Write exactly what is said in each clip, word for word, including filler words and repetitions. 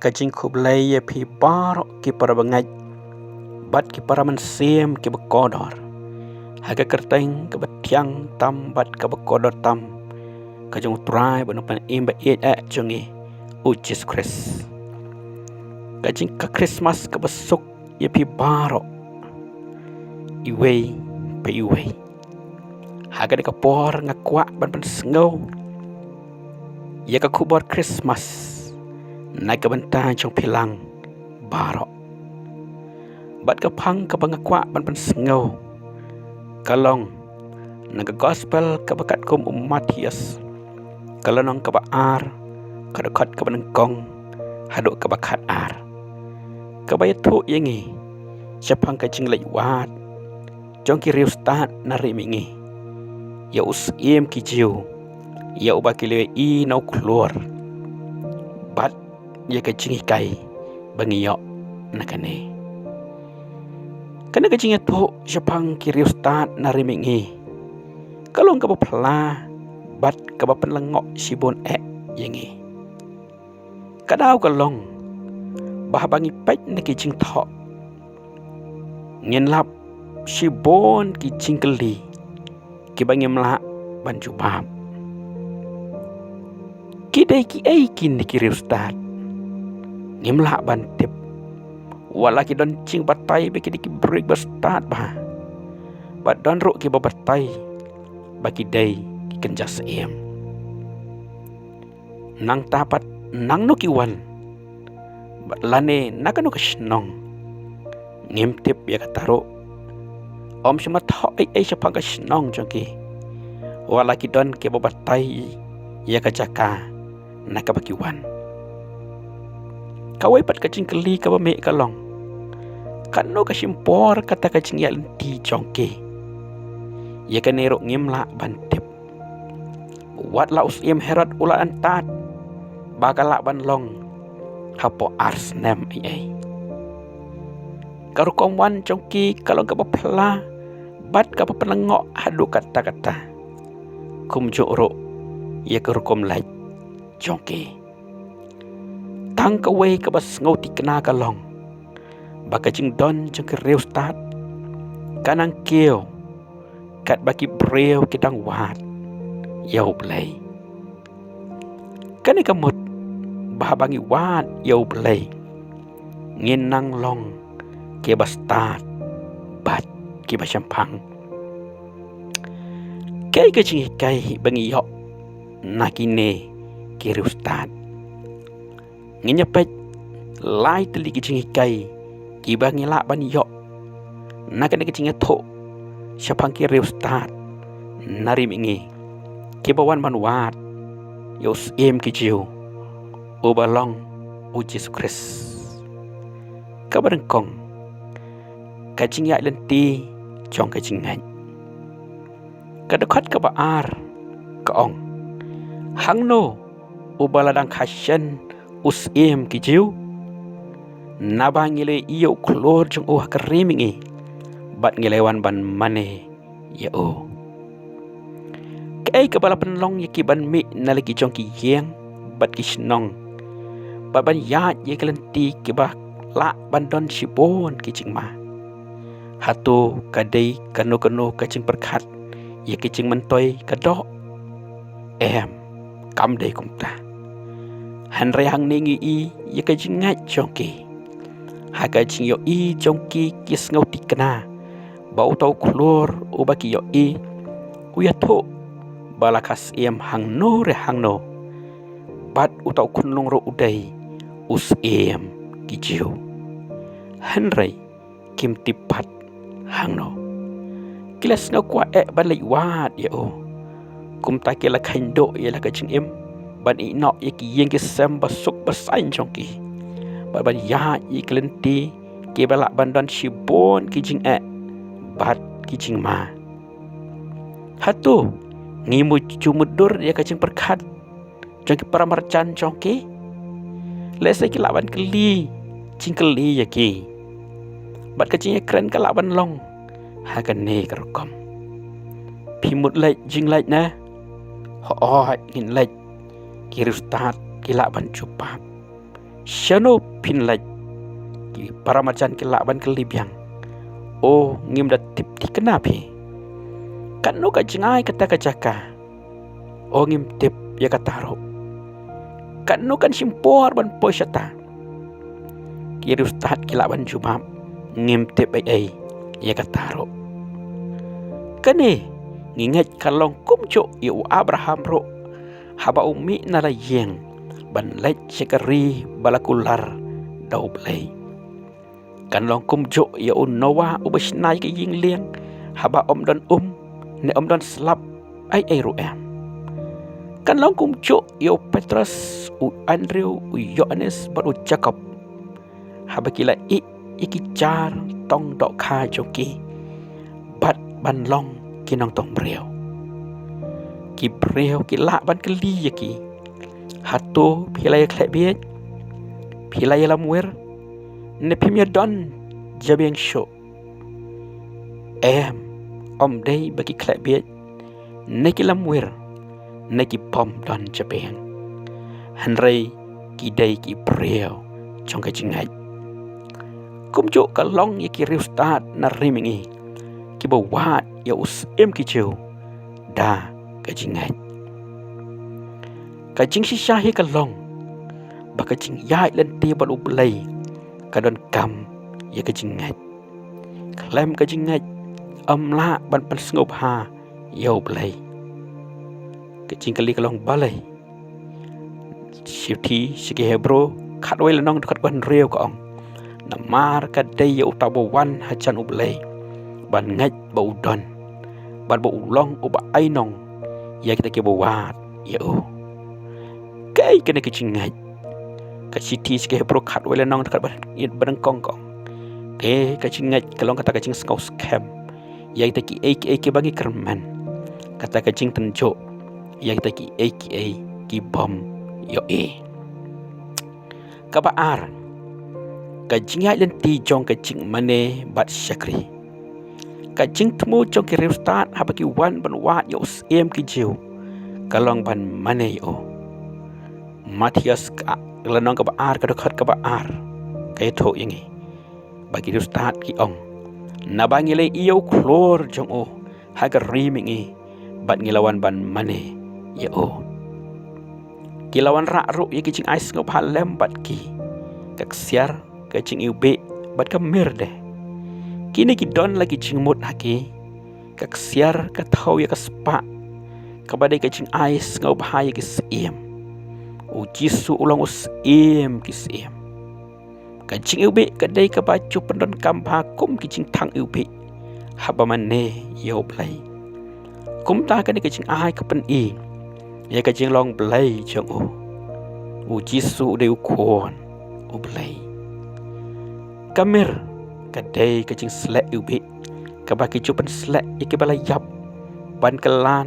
Ka jingkhublei ïa phi baroh ki para bangeit bad ki para mynsiem ki ba kordor ha ka kyrteng ka ba thiang tam bad ka ba kordor tam ka jong U Trai bad U Nongpynim ba ïeit eh jong ngi, U Jisu Khrist. Ka jing ka Christmas ka ba suk ïa phi baroh, iwei pa iwei. Ha kane ka por nga kwah ban pynsngew ïa ka khubor Christmas na ka bynta jong phi lang baroh. Bad ka phang ka ba nga kwah ban pynsngew ka long na ka gospel ka ba katkum u Mathaios, ka lynnong ka ba ar, ka dkhot ka ba nyngkong haduh ka ba khat ar, ka ba ïathuh ïa ngi shaphang ka jingleit wad jong ki riewstad na ri mihngi ïa u Syiem ki Jiw, ïa u ba ki la ïohi na u khlur, bad ïa ka jinghikai ba ngi ïoh na kane. Kane ka jingïathuh shaphang ki riewstad na ri mihngi ka long ka ba phylla bad ka ba pynlyngngoh shibun eh ïa ngi. Ka daw ka long ba haba ngi peit na ki jingthoh, ngin lap shibun ki jingkylli ki ba ngim lah ban jubab. Ki dei kiei kine ki riewstad? Ngim lah ban tip. Wat la ki don jingbatai ba ki dei ki briew ba stad bha, bad don ruh ki ba batai ba ki dei ki kynja syiem. Nangta pat nangno ki wan, bad lane na kano ka shnong, ngim tip ïa kata ruh. Ym shym la thoh ei ei shaphang ka shnong jong ki, wat la ki don ki ba batai ïa ka jaka na ka ba ki wan. Kawei pat ka jingkylli ka ba mih ka long, katno ka shim por kata ka jingïaid lynti jong ki? Ïa kane ruh ngim lah ban tip. Wat la u Syiem Herod u la antad ba ka lah ban long hapoh ar snem ei ei. Ka rukom wan jong ki ka long ka ba phylla bad ka ba pynlyngngoh haduh katta katta, kumjuh ruh ïa ka rukom leit jong ki. Tang kawei ka ba sngewthikna ka long ba ka jingdon jong ki riewstad ka nang kiew katba ki briew ki dang wad ïa U Blei. Kane ka mut ba haba ngi wad ïa U Blei, ngin nang long ki ba stad bad ki ba shemphang. Kaei ka jinghikai ba ngi ïoh na kine ki riewstad? Ngin ïa peit lai tylli ki jinghikai ki ba ngi lah ban ïoh na kane ka jingïathuh shaphang ki riewstad na ri mihngi ki ba wan ban wad ïa u Syiem ki Jiw, u ba long U Jisu Khrist. Ka ba nyngkong, ka jingïaid lynti jong ka jingngeit. Ka dkhot ka ba ar ka ong, hangno u ba la dang kha shen u Syiem ki Jiw? Naba ngi la ïohi ïa u khlur jong u ha ka ri mihngi bad ngi la wan ban mane ïa u. Kaei ka ba la pynlong ïa ki ban mih na la ki jong ki ïing bad ki shnong bad ban ïaid ïa ki lynti ki ba lah ban don shibun ki jingma? Hato ka dei kano kano ka jingpyrkhat ïa ki jingmyntoi ka doh? Em, kam dei kumta. Hynrei hangne ngi i ïa ka jingngeit jong ki. Ha ka jingïohi jong ki, ki sngewthikna ba uta u khlur u ba ki ïohi u ïathuh ba la kha syiem hangno re hangno, bad uta u khunlung ruh u dei u Syiem ki Jiw. Hynrei kim tip pat hangno. Ki la sngew kwah eh ban leit wad ïa u. Kumta ki la kheiñ duh ïa la ka jingim ban ïehnoh ïa ki ïing ki sem ba suk ba saiñ jong ki, bad ban ïaid ïa ki lynti ki ba lah ban don shibun ki jingeh bad ki jingma. Hato ngi mut ju mutdur ïa ka jingpyrkhat jong ki para marjan jong ki? Lehse ki lah ban kylli jingkylli ïa ki. Bad ka jingïakren ka lah ban long ha kane ka rukom: Phi mut leit jingleit ne? Hooid, ngin leit, ki riewstad ki lah ban jubab. Shano phin leit? Ki para marjan ki lah ban kylli biang. O, ngim da tip thikna phi. Katno ka jngai kata ka jaka? O, ngim tip ïa kata ruh. Katno kan shim por ban poi shata? Ki riewstad ki lah ban jubab, ngim tip ei ei ïa kata ruh. Kane ngi ngeit ka long kumjuh ïa u Abraham ruh, haba u mih na la ïing ban leit sha ka ri ba la kular da U Blei. Kan long kumjuh ïa u Noah uba shna ïa ka ïing lieng, haba ym don um ne ym don slap ei ei ruh em. Kan long kumjuh ïa u Petros, u Andrew, u Ïoannis bad u Jakob, haba ki la ïeh ïa ki jar tong dohkha jong ki bad ban long ki nongtong briew. Ki briew ki lah ban kylli ïa ki, hato phi la ïa khleh bieit? Phi la ïalam wir? Ne phim ïadon jabieng shuh? Em, ym dei ba ki khleh bieit, ne ki lam wir, ne ki bym don jabieng. Hynrei ki dei ki briew jong ka jingngeit. Kumjuh ka long ïa ki riewstad na ri mihngi, kiba wad ïa u Syiem ki Jiw da ka jingngeit. Ka jingshisha hi ka long ba ka jingïaid lynti bad U Blei ka donkam ïa ka jingngeit. Khlem ka jingngeit ym lah ban pynsngewbha ïa U Blei. Ka jingkylli ka long balei? Shithi sha ki Hebru khatwei lynnong dkhot kaba hynriew ka ong, namar ka dei ïa uta uba wan hajan U Blei ban ngeit ba u don, bad ba u long uba ainong ïa kita kiba wad ïa u. Kaei kane ka jingngeit? Ka shithi sha ki Hebru khatwei lynnong dkhot ba nyngkong ka ong, kaei ka jingngeit? Ka long kata ka jingsngewskhem ïa kita kiei kiei kiba ngi kyrmen, kata ka jingtynjuh ïa kita kiei kiei ki bym ïohi. Kaba ar, ka jingïaid lynti jong ka jingmane bad shakri. Ka jingthmu jong ki riewstad haba ki wan ban wad ïa u Syiem ki Jiw ka long ban mane ïa u. Mathaios ka lynnong kaba ar ka dkhot kaba ar ka ïathuh ïa ngi ba ki riewstad ki ong, naba ngi la ïohi ïa u khlur jong u ha ka ri mihngi bad ngi la wan ban mane ïa u. Ki la wanrah ruh ïa ki jingai sngewbha lem bad ki, ka ksiar, ka jingiwbih bad ka mir de. Kine ki don la ki jingmut ha ki. Ka ksiar ka thew ïa ka spah, kaba dei ka jingai sngewbha ïa ki syiem. U Jisu u long u Syiem ki syiem. Ka jingiwbih ka dei kaba ju pyndonkam bha kum ki jingthang iwbih haba mane ïa U Blei. Kumta kane ka jingai ka pyni ïa ka jinglong Blei jong u. U Jisu u dei u Khun U Blei. Ka mir ka dei ka jingsleh iwbih kaba ki ju pynsleh ïa kiba la ïap ban kylla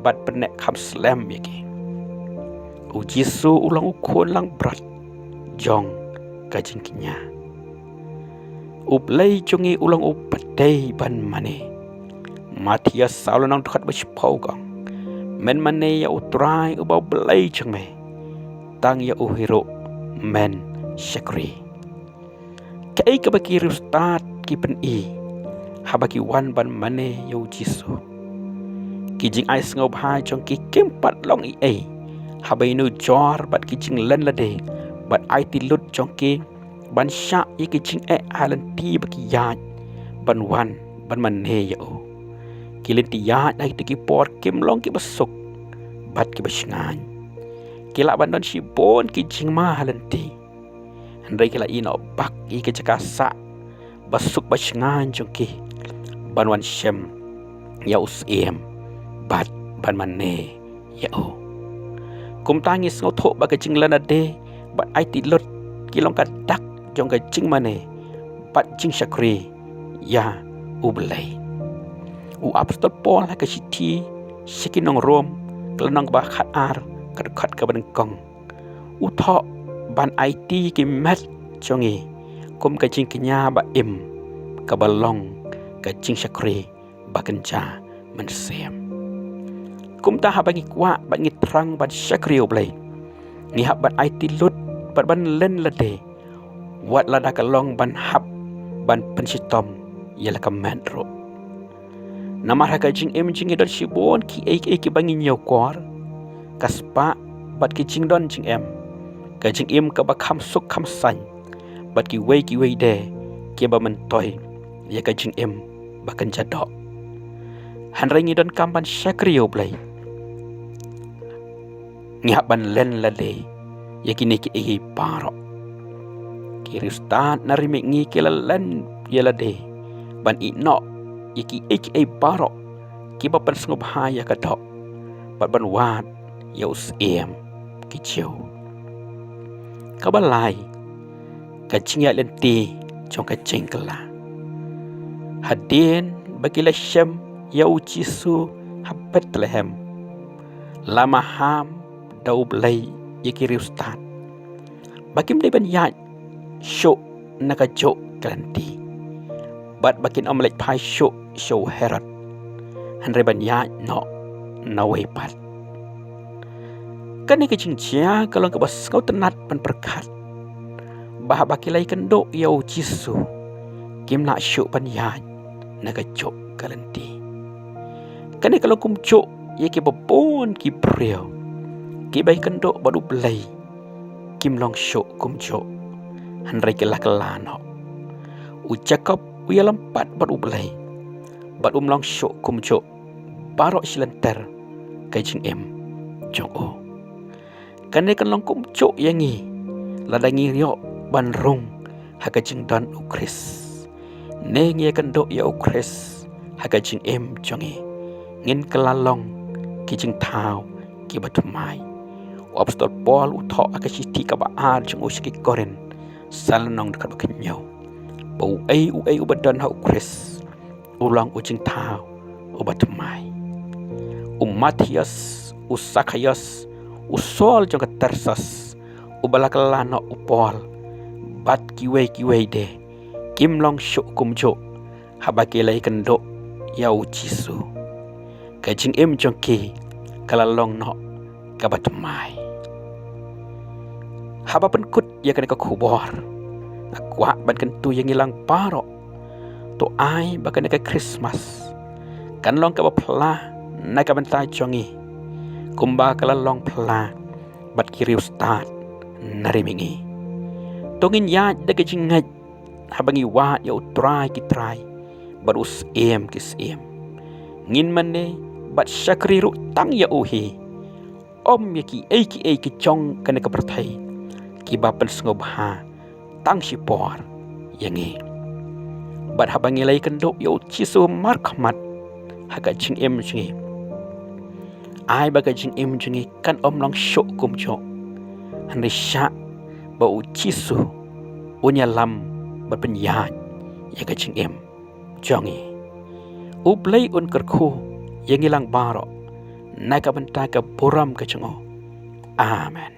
bad pynneh kham slem ïa ki. U Jisu u long u Khun langbrot jong ka jingkñia. U Blei jong ngi u long uba dei ban mane. Mathaios saw lynnong dkhot ba shiphew ka ong, men mane ïa U Trai uba U Blei jong me, tang ïa u hi ruh men shakri. Kaei kaba ki riewstad ki pyni haba ki wan ban mane ïa U Jisu? Ki jingai sngewbha jong ki kim pat long ei ei haba ïanujor bad ki jinglen lade bad aiti lut jong ki ban shah ïa ki jingeh ha lynti ba ki ïaid ban wan ban mane ïa u. Ki lynti ïaid ha kito ki por kim long kiba suk bad kiba shngaiñ. Ki lah ban don shibun ki jingma ha lynti, hynrei ki la ïehnoh bak ïa ka jaka sah ba suk ba shngaiñ jong ki ban wan shem ïa u Syiem bad ban mane ïa u. Kumta ngi sngewthuh ba ka jinglen lade bad aiti lut ki long ka dak jong ka jingmane bad jingshakri ïa U Blei. U Apostol Paul ha ka shithi sha ki nong Rom ka lynnong kaba khatar ka dkhot kaba nyngkong, u thoh ban aiti ki met jong ngi kum ka jingkñia ba im kaba long ka jingshakri ba kynja mynsiem. Kumta haba ngi kwah bad ngi thrang ban shakri ïa U Blei, ngi hap ban aiti lut bad ban len lade, wat lada ka long ban hap ban pynshitom ïa la ka met ruh. Namar ha ka jingim jong ngi don shibun kiei kiei kiba ngi ñiewkor, ka spah bad ki jingdon jingem, ka jingim kaba kham suk kham saiñ, bad kiwei kiwei de kiba myntoi ïa ka jingim ba kynja doh. Hynrei ngi donkam ban shakri ïa U Blei. Ngi hap ban len lade ïa kine kiei baroh. Ki riewstad na ri mihngi ki la len ïa lade ban ïehnoh ïa kiei kiei baroh kiba pynsngewbha ïa ka doh bad ban wad ïa u syiem ki Jiw. Kaba lai, ka jingïaid lynti jong ka jingkylla. Hadien ba ki la shem ïa U Jisu ha Bethlehem, la maham da U Blei ïa ki riewstad ba kim dei ban ïaid shuh na kajuh ka lynti, bad ba kin ym leit phai shuh sha u Herod, hynrei ban ïaid noh nawei pat. Kane ka jingjia ka long kaba sngewtynnat ban pyrkhat ba haba ki la ïakynduh ïa U Jisu, kim lah shuh ban ïaid na kajuh ka lynti. Kane ka long kumjuh ïa kiba bun ki briew kiba ïakynduh bad U Blei, kim long shuh kumjuh, hynrei ki la kylla noh. U Jakob u ïalam pat bad U Blei, bad um long shuh kumjuh baroh shi lynter ka jingim jong u. Kane kan long kumjuh ïa ngi lada ngi ïoh ban rung ha ka jingdon U Khrist. Ne ngi ïakynduh ïa U Khrist ha ka jingim jong ngi, ngin kylla long ki jingthaw kiba thymmai. U Apostol Paul u thoh ha ka shithi kaba ar jong u sha ki Korinth, san lynnong dkhot ba khyndai, ba uei uei uba don ha U Khrist u long u jingthaw uba thymmai. U Matthias, u Sakhaios, u Saul jong ka Tarsus, uba la kylla noh u Paul, bad kiwei kiwei de, kim long shuh kumjuh haba ki la ïakynduh ïa U Jisu. Ka jingim jong ki ka la long noh kaba thymmai. Haba pynkut ïa kane ka khubor, nga kwah ban kyntu ïa ngi lang baroh, to ai ba kane ka Khristmas kan long kaba phylla na ka bynta jong ngi, kumba ka la long phylla bad ki riewstad na ri mihngi. To ngin ïaid da ka jingngeit haba ngi wad ïa U Trai ki trai bad U Syiem ki syiem. Ngin mane bad shakri ruh tang ïa u hi, ym ïa kiei kiei ki jong kane ka pyrthei kiba pynsngewbha tang shipor ïa ngi. Bad haba ngi la ïakynduh ïa U Jisu markhmat ha ka jingim jong ngi, ai ba ka jingim jong ngi kan ym long shuh kumjuh, hynrei shah ba U Jisu un ïalam bad pynïaid ïa ka jingim jong ngi. U Blei un kyrkhu ïa ngi lang baroh na ka bynta ka burom ka jong u. Amen.